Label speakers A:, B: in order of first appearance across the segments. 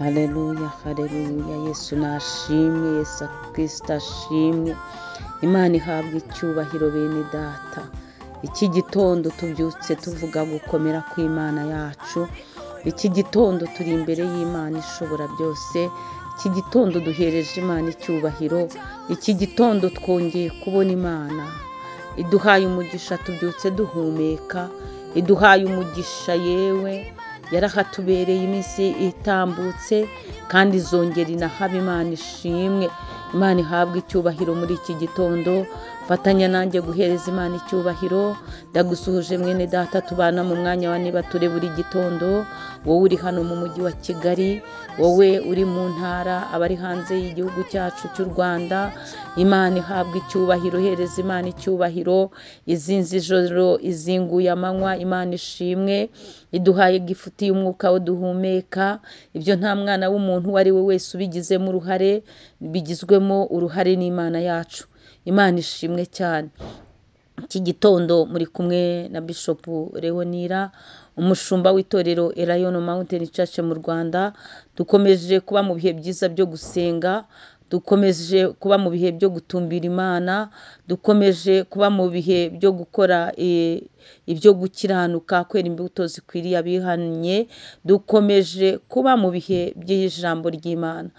A: Haleluya, haleluya. Yesu nashimwe, Yesu Kristo ashimwe. Imana ihabwa icyubahiro bene data. Iki gitondo tubyutse tuvuga gukomera kw'Imana yacu. Iki gitondo turi imbere y'Imana ishobora byose. Iki gitondo duhereje Imana icyubahiro. Iki gitondo twongeye kubona Imana iduhaye umugisha, tubyutse duhumeka, iduhaye umugisha yewe yarahatubereye iminsi itambutse, kandi izongera inahaba. Imana ishimwe, Imana ihabwe icyubahiro muri iki gitondo. Fatanya nanjye guhereza Imana icyubahiro. Ndagusuhuje mwene data tubana mu mwanya wa niba ture buri gitondo, wowe uri hano mu mujyi wa Kigali, wowe uri mu ntara, abari hanze y'igihugu cyacu cy'u Rwanda. Imana ihabwe icyubahiro, hereza Imana icyubahiro. Izinze ijoro, izinguye amanywa, Imana ishimwe, iduhaye gifuti y'umwuka wo duhumeka. Ibyo nta mwana w'umuntu uwo ari we wese ubigizemo uruhare, bigizwemo uruhare n'Imana yacu. Imana ishimwe cyane. Iki gitondo muri kumwe na Bishop Leonira, umushumba w'itorero Elayono Mountain Church mu Rwanda. Dukomeje kuba mu bihe byiza byo gusenga, dukomeje kuba mu bihe byo gutumbira Imana, dukomeje kuba mu bihe byo gukora ibyo gukiranuka, kwera imbuto zikwiriye abihannye, dukomeje kuba mu bihe by'ijambo ry'Imana.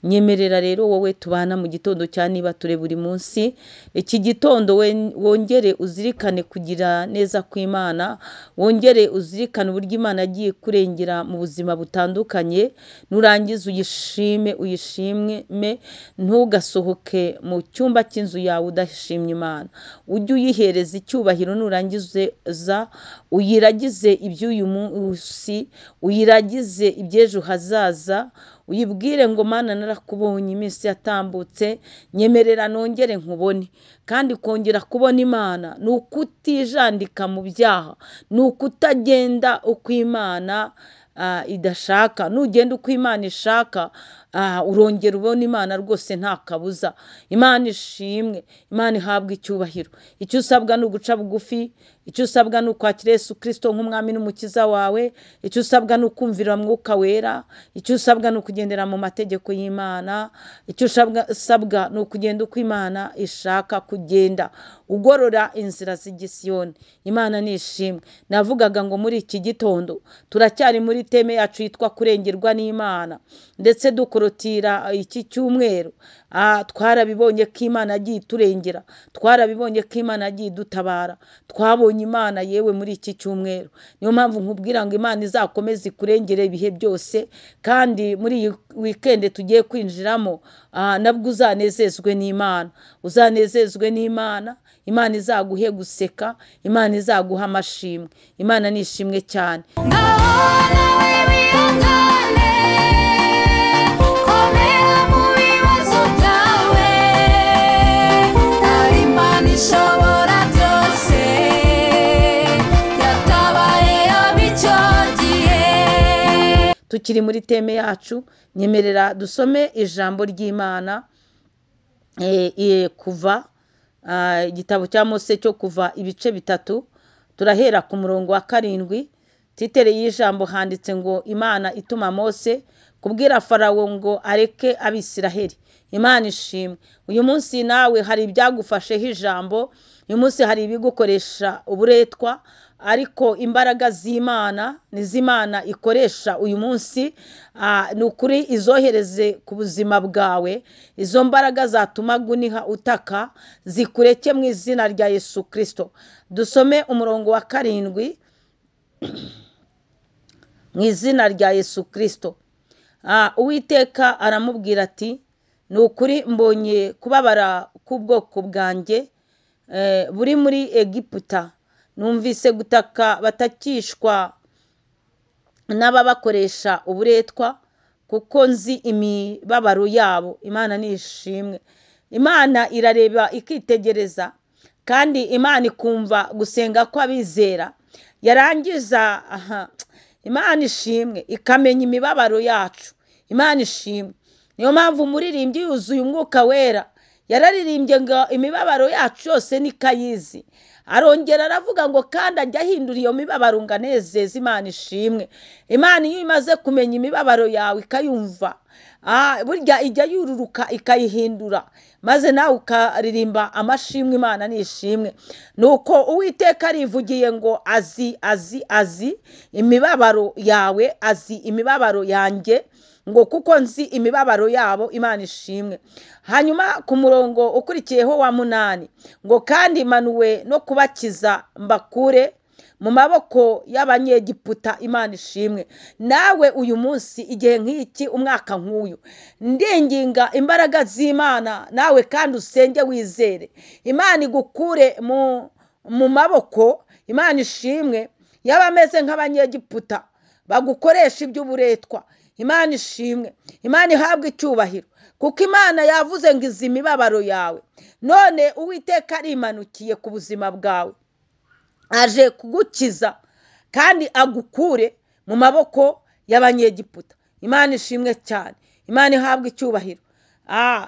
A: Nyemerera rero wowe tubana mu gitondo cya niba ture buri munsi. Iki gitondo wongere uzirikane kugira neza kw'Imana, wongere uzirikane uburyo Imana yagiye kurengera mu buzima butandukanye. Nurangiza uyishime, uyishime, ntugasohoke mu cyumba cy'inzu yawe udashimye Imana. Ujye uyihereza icyubahiro, nurangiza uyiragize iby'uyu munsi, uyiragize iby'ejo hazaza, uyibwire ngo Mana narakubonye iminsi yatambutse, nyemerera nongere nkubone. Kandi kongera kubona Imana ni ukutijandika mu byaha, ni ukutagenda uko Imana idashaka. Nugenda uko Imana ishaka, urongera ubona Imana rwose nta kabuza. Imana ishimwe, Imana ihabwe icyubahiro. Icyo usabwa ni uguca bugufi, icyo usabwa ni ukwakira Yesu Kristo nk'umwami n'umukiza wawe, icyo usabwa ni ukumvira Mwuka Wera, icyo usabwa ni ukugendera mu mategeko y'Imana, icyo usabwa ni ukugenda uko Imana ishaka kugenda, ugorora inzira z'igisiyoni. Imana ni ishimwe. Navugaga ngo muri iki gitondo turacyari muri teme yacu yitwa kurengerwa n'Imana, ndetse dukorotira iki cyumweru. Twarabibonye ko Imana yagiye iturengera, twarabibonye ko Imana yagiye idutabara, twabonye Imana yewe muri iki cyumweru. Niyo mpamvu nkubwira ngo Imana izakomeze ikurengere ibihe byose, kandi muri iyi weekend tugiye kwinjiramo, nabwo uzanezezwe n'Imana, uzanezezwe n'Imana. Imana izaguhe guseka, Imana izaguha amashimwe. Imana ni ishimwe cyane. Tukiri muri teme yacu, nyemerera dusome ijambo ry'Imana kuva igitabo cya Mose cyo kuva ibice 3, turahera ku murongo wa 7. Titere y'ijambo handitse ngo Imana ituma Mose kubwira Farawo ngo areke Abisiraheli. Imana ishimwe. Uyu munsi nawe hari ibyagufasheho ijambo, uyu munsi hari ibigukoresha uburetwa, ariko imbaraga z'Imana niz'Imana ikoresha uyu munsi, ni ukuri izohereze ku buzima bwawe. Izo mbaraga zatuma guniha utaka zikureke mu izina rya Yesu Kristo. Dusome umurongo wa 7 mu izina rya Yesu Kristo. Uwiteka aramubwira ati ni ukuri mbonye kubabara k'ubwoko bwanjye buri muri Egiputa, numvise gutaka batakishwa n'ababakoresha uburetwa, kuko nzi imibabaro yabo. Imana ni ishimwe. Imana irareba ikitegereza, kandi Imana ikumva gusenga kw'abizera. Yarangiza Imana ishimwe ikamenya imibabaro yacu. Imana ishimwe. Niyo mpamvu umuririmbyi yuzuye Umwuka Wera yararirimbye ngo imibabaro yacu yose nikayizi. Arongera aravuga ngo kandi ajya ahindura iyo mibabaro ngo anezeze. Imana ishimwe. Imana iyo imaze kumenya imibabaro yawe ikayumva, burya ijya yururuka ikayihindura, maze nawe ukaririmba amashimwe. Imana ni ishimwe. Nuko Uwiteka arivugiye ngo azi azi azi imibabaro yawe, azi imibabaro yanjye, ngo kuko nzi imibabaro yabo. Imana ishimwe. Hanyuma ku murongo ukurikiyeho wa 8 ngo kandi manuwe no kubakiza mbakure mu maboko y'Abanyegiputa. Imana ishimwe. Nawe uyu munsi, igihe nk'iki, umwaka nk'uyu, ndinginga imbaraga z'Imana, nawe kandi usenge wizere Imana igukure mu maboko, Imana ishimwe, y'abameze nk'Abanyegiputa bagukoresha iby'uburetwa. Imana ishimwe, Imana ihabwe icyubahiro, kuko Imana yavuze ngo izi imibabaro yawe. None Uwiteka arimanukiye ku buzima bwawe, aje kugukiza kandi agukure mu maboko y'Abanyegiputa. Imana ishimwe cyane, Imana ihabwe icyubahiro.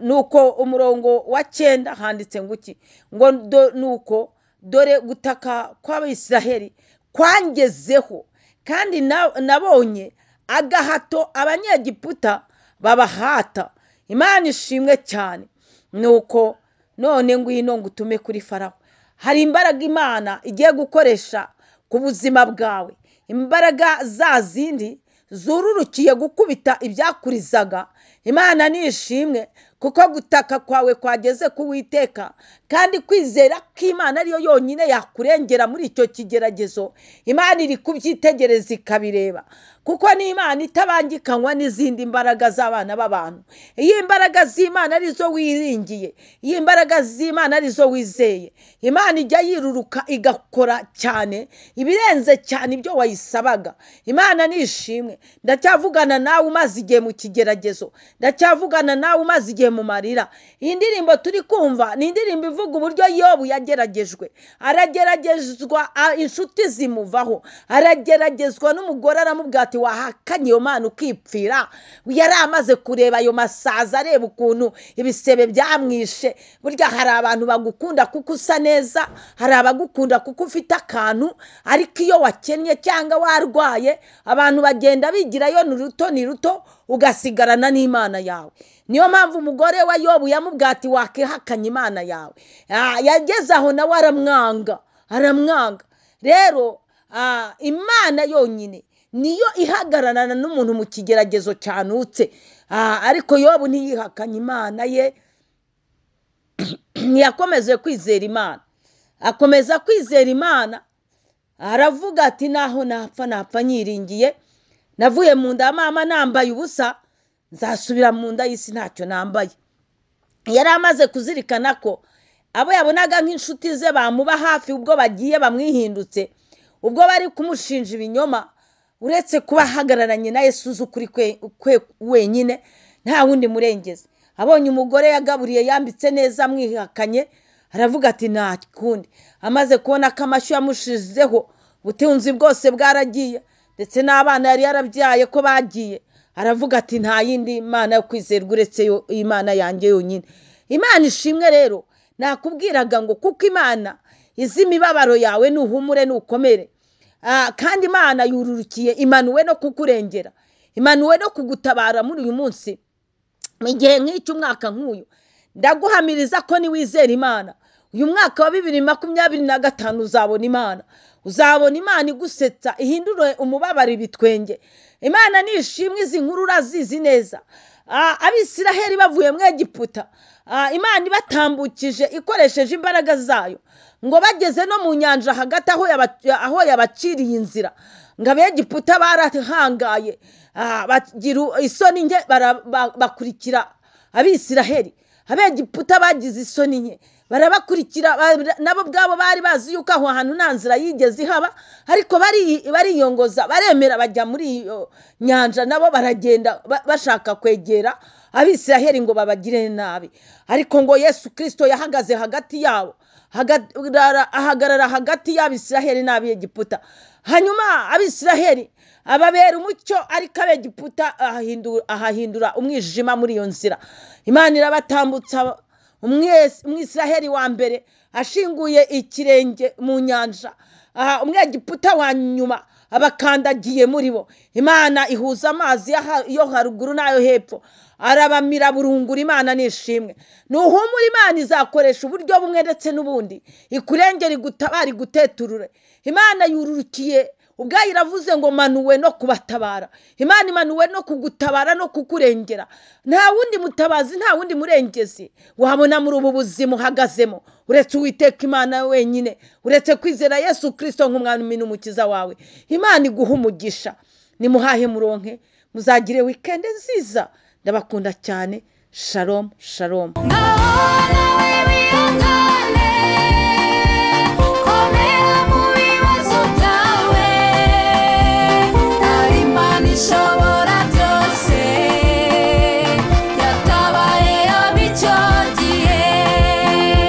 A: Nuko umurongo wa 9 handitse ngo iki? Ngo nuko dore gutaka kw'Abisiraheli kwangezeho, kandi nabonye agahato Abanyegiputa babahata. Imana ishimwe cyane. Nuko none ngwino ngutume kuri Farawo. Hari imbaraga Imana igiye gukoresha ku buzima bwawe, imbaraga za zindi zururukiye gukubita ibyakurizaga. Imana ni ishimwe, kuko gutaka kwawe kwageze ku Uwiteka, kandi kwizera ko Imana ariyo yonyine yakurengera muri icyo kigeragezo. Imana iri kubyitegereza ikabireba, kuko ni Imana itabangikanywa n'izindi mbaraga z'abana b'abantu. Iyo imbaraga z'Imana arizo wiringiye, iyo imbaraga z'Imana arizo wizeye, Imana ijya yiruruka igakora cyane ibirenze cyane ibyo wayisabaga. Imana ni ishimwe. Ndacyavugana nawe umaze igihe mu kigeragezo, ndacyavugana nawe umaze igihe mu marira. Iyi ndirimbo turi kumva ni indirimbo ivuga uburyo Yobu yageragejwe. Arageragezwa, inshuti zimuvaho, arageragezwa n'umugore aramubwira ati wahakanye iyo Mana ukipfira. Yari amaze kureba ayo masaza, areba ukuntu ibisebe byamwishe. Burya hari abantu bagukunda kuko usa neza, hari abagukunda kuko ufite akantu, ariko iyo wakennye cyangwa warwaye, abantu bagenda bigirayo ni ruto ni ruto, ugasigarana n'Imana yawe. Niyo mpamvu umugore wa Yobu yamubwira ati wakihakanye Imana yawe. Yageze aho nawe aramwanga, aramwanga. Rero Imana yonyine niyo ihagararana n'umuntu mu kigeragezo cyanutse. Ariko Yobu ntiyihakanye Imana ye, ntiyakomeze kwizera Imana, akomeza kwizera Imana. Aravuga ati naho napfa napfa nyiringiye, navuye mu nda ya mama nambaye ubusa, nzasubira mu nda y'isi ntacyo nambaye. Yari amaze kuzirikana ko abo yabonaga nk'inshuti ze bamuba hafi ubwo bagiye bamwihindutse, ubwo bari kumushinja ibinyoma, uretse kuba ahagararanye na Yesu uzi ukuri kwe wenyine, nta wundi murengezi. Abonye umugore yagaburiye yambitse neza amwihakanye, aravuga ati nta kundi. Amaze kubona ko amashyi yamushizeho, ubutunzi bwose bwaragiye, ndetse n'abana yari yarabyaye ko bagiye, aravuga ati nta yindi Mana yo kwizerwa uretse Imana yanjye yonyine. Imana ishimwe. Rero nakubwiraga ngo kuko Imana izi imibabaro yawe, nuhumure nukomere. Kandi Imana yururukiye, imanuwe no kukurengera, imanuwe no kugutabara muri uyu munsi, mu gihe nk'iki, umwaka nk'uyu. Ndaguhamiriza ko niwizera Imana, uyu mwaka wa 2025 uzabona Imana, uzabona Imana igusetsa, ihindure umubabaro ibitwenge. Imana ni ishimwe. Izi nkuru urazizi neza. Abisiraheli bavuye mu Egiputa, Imana ibatambukije ikoresheje imbaraga zayo, ngo bageze no mu nyanja hagati aho yabaciriye inzira, ngo Abegiputa barahangaye, bagira isoni nke, bakurikira Abisiraheli. Abegiputa bagize isoni nke barabakurikira, nabo ubwabo bari bazi yuko aho hantu nta nzira yigeze ihaba, ariko bariyongoza baremera bajya muri iyo nyanja, nabo baragenda bashaka kwegera Abisiraheli ngo babagire nabi. Ariko ngo Yesu Kirisito yahagaze hagati yabo, ahagarara hagati y'Abisiraheli n'Abegiputa. Hanyuma Abisiraheli ababera umucyo, ariko Abegiputa ahahindura umwijima muri iyo nzira. Imana irabatambutsa. Umwisiraheli wa mbere ashinguye ikirenge mu nyanja, Umwegiputa wa nyuma abakandagiye muri bo. Imana ihuza amazi yo haruguru n'ayo hepfo, arabamira burungura. Imana nishimwe. Nuhumura, Imana izakoresha uburyo bumwe ndetse n'ubundi, ikurengera, igutabara, iguteturure. Imana yururukiye ubwayo, iravuze ngo manuwe no kubatabara. Imana imanuwe no kugutabara no kukurengera. Nta wundi mutabazi, nta wundi murengezi wabona muri ubu buzima uhagazemo uretse Uwiteka Imana wenyine, uretse kwizera Yesu Kirisito nk'umwami n'umukiza wawe. Imana iguha umugisha. Nimuhahe muronke, muzagire weekend nziza. Ndabakunda cyane. Shalom, shalom.
B: Ndabona.